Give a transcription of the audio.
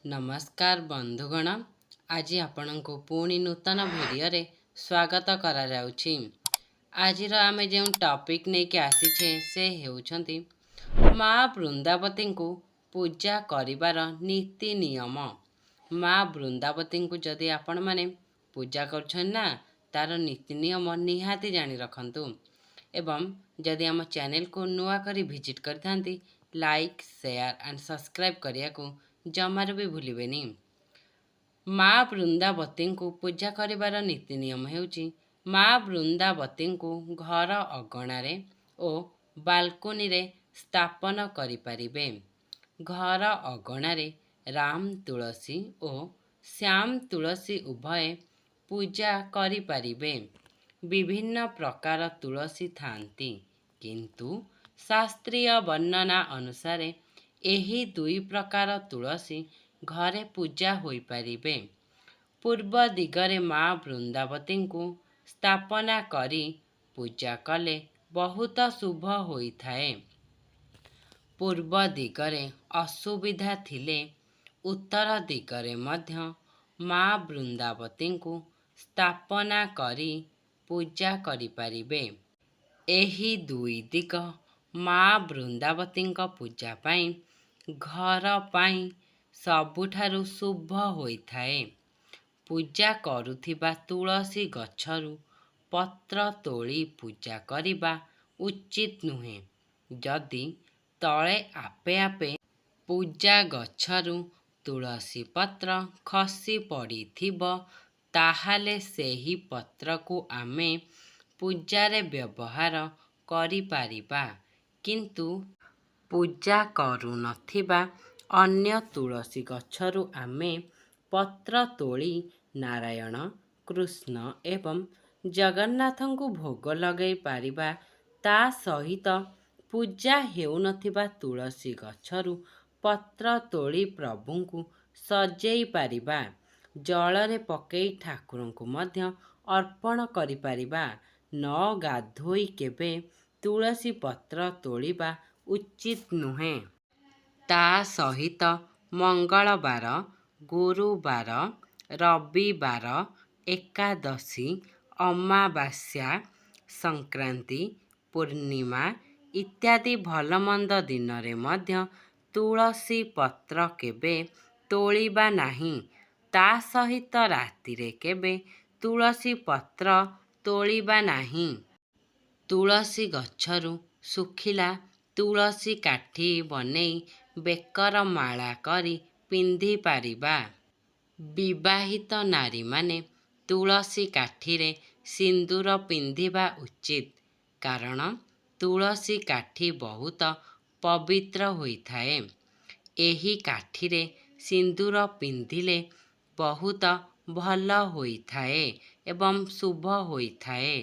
ନମସ୍କାର ବନ୍ଧୁଗଣ, ଆଜି ଆପଣଙ୍କୁ ପୁଣି ନୂତନ ଭିଡ଼ିଓରେ ସ୍ୱାଗତ କରାଯାଉଛି। ଆଜିର ଆମେ ଯେଉଁ ଟପିକ୍ ନେଇକି ଆସିଛେ, ସେ ହେଉଛନ୍ତି ମା ବୃନ୍ଦାବତୀଙ୍କୁ ପୂଜା କରିବାର ନୀତି ନିୟମ। ମା ବୃନ୍ଦାବତୀଙ୍କୁ ଯଦି ଆପଣମାନେ ପୂଜା କରୁଛନ୍ତି ନା, ତାର ନୀତି ନିୟମ ନିହାତି ଜାଣି ରଖନ୍ତୁ ଏବଂ ଯଦି ଆମ ଚ୍ୟାନେଲକୁ ନୂଆ କରି ଭିଜିଟ୍ କରିଥାନ୍ତି, ଲାଇକ୍, ସେୟାର ଆଣ୍ଡ ସବସ୍କ୍ରାଇବ୍ କରିବାକୁ ଜମାରୁ ବି ଭୁଲିବେନି। ମା ବୃନ୍ଦାବତୀଙ୍କୁ ପୂଜା କରିବାର ନୀତି ନିୟମ ହେଉଛି, ମା ବୃନ୍ଦାବତୀଙ୍କୁ ଘର ଅଗଣାରେ ଓ ବାଲକୋନିରେ ସ୍ଥାପନ କରିପାରିବେ। ଘର ଅଗଣାରେ ରାମ ତୁଳସୀ ଓ ଶ୍ୟାମ ତୁଳସୀ ଉଭୟେ ପୂଜା କରିପାରିବେ। ବିଭିନ୍ନ ପ୍ରକାର ତୁଳସୀ ଥାନ୍ତି, କିନ୍ତୁ ଶାସ୍ତ୍ରୀୟ ବର୍ଣ୍ଣନା ଅନୁସାରେ ଏହି ଦୁଇ ପ୍ରକାର ତୁଳସୀ ଘରେ ପୂଜା ହୋଇପାରିବେ। ପୂର୍ବ ଦିଗରେ ମା ବୃନ୍ଦାବତୀଙ୍କୁ ସ୍ଥାପନା କରି ପୂଜା କଲେ ବହୁତ ଶୁଭ ହୋଇଥାଏ। ପୂର୍ବ ଦିଗରେ ଅସୁବିଧା ଥିଲେ ଉତ୍ତର ଦିଗରେ ମଧ୍ୟ ମା ବୃନ୍ଦାବତୀଙ୍କୁ ସ୍ଥାପନା କରି ପୂଜା କରିପାରିବେ। ଏହି ଦୁଇ ଦିଗ ମା ବୃନ୍ଦାବତୀଙ୍କ ପୂଜା ପାଇଁ ଘର ପାଇଁ ସବୁଠାରୁ ଶୁଭ ହୋଇଥାଏ। ପୂଜା କରୁଥିବା ତୁଳସୀ ଗଛରୁ ପତ୍ର ତୋଳି ପୂଜା କରିବା ଉଚିତ ନୁହେଁ। ଯଦି ତଳେ ଆପେ ଆପେ ପୂଜା ଗଛରୁ ତୁଳସୀ ପତ୍ର ଖସି ପଡ଼ିଥିବ, ତାହେଲେ ସେହି ପତ୍ରକୁ ଆମେ ପୂଜାରେ ବ୍ୟବହାର କରିପାରିବା, କିନ୍ତୁ ପୂଜା କରୁନଥିବା ଅନ୍ୟ ତୁଳସୀ ଗଛରୁ ଆମେ ପତ୍ର ତୋଳି ନାରାୟଣ, କୃଷ୍ଣ ଏବଂ ଜଗନ୍ନାଥଙ୍କୁ ଭୋଗ ଲଗାଇ ପାରିବା। ତା ସହିତ ପୂଜା ହେଉନଥିବା ତୁଳସୀ ଗଛରୁ ପତ୍ର ତୋଳି ପ୍ରଭୁଙ୍କୁ ସଜେଇ ପାରିବା। ଜଳରେ ପକେଇ ଠାକୁରଙ୍କୁ ମଧ୍ୟ ଅର୍ପଣ କରିପାରିବା। ନ ଗାଧୋଇ କେବେ ତୁଳସୀ ପତ୍ର ତୋଳିବା ଉଚିତ ନୁହେଁ। ତା ସହିତ ମଙ୍ଗଳବାର, ଗୁରୁବାର, ରବିବାର, ଏକାଦଶୀ, ଅମାବାସ୍ୟା, ସଂକ୍ରାନ୍ତି, ପୂର୍ଣ୍ଣିମା ଇତ୍ୟାଦି ଭଲମନ୍ଦ ଦିନରେ ମଧ୍ୟ ତୁଳସୀ ପତ୍ର କେବେ ତୋଳିବା ନାହିଁ। ତା ସହିତ ରାତିରେ କେବେ ତୁଳସୀ ପତ୍ର ତୋଳିବା ନାହିଁ। ତୁଳସୀ ଗଛରୁ ଶୁଖିଲା ତୁଳସୀ କାଠି ବନେଇ ବେକର ମାଳା କରି ପିନ୍ଧିପାରିବା। ବିବାହିତ ନାରୀମାନେ ତୁଳସୀ କାଠିରେ ସିନ୍ଦୁର ପିନ୍ଧିବା ଉଚିତ, କାରଣ ତୁଳସୀ କାଠି ବହୁତ ପବିତ୍ର ହୋଇଥାଏ। ଏହି କାଠିରେ ସିନ୍ଦୁର ପିନ୍ଧିଲେ ବହୁତ ଭଲ ହୋଇଥାଏ ଏବଂ ଶୁଭ ହୋଇଥାଏ।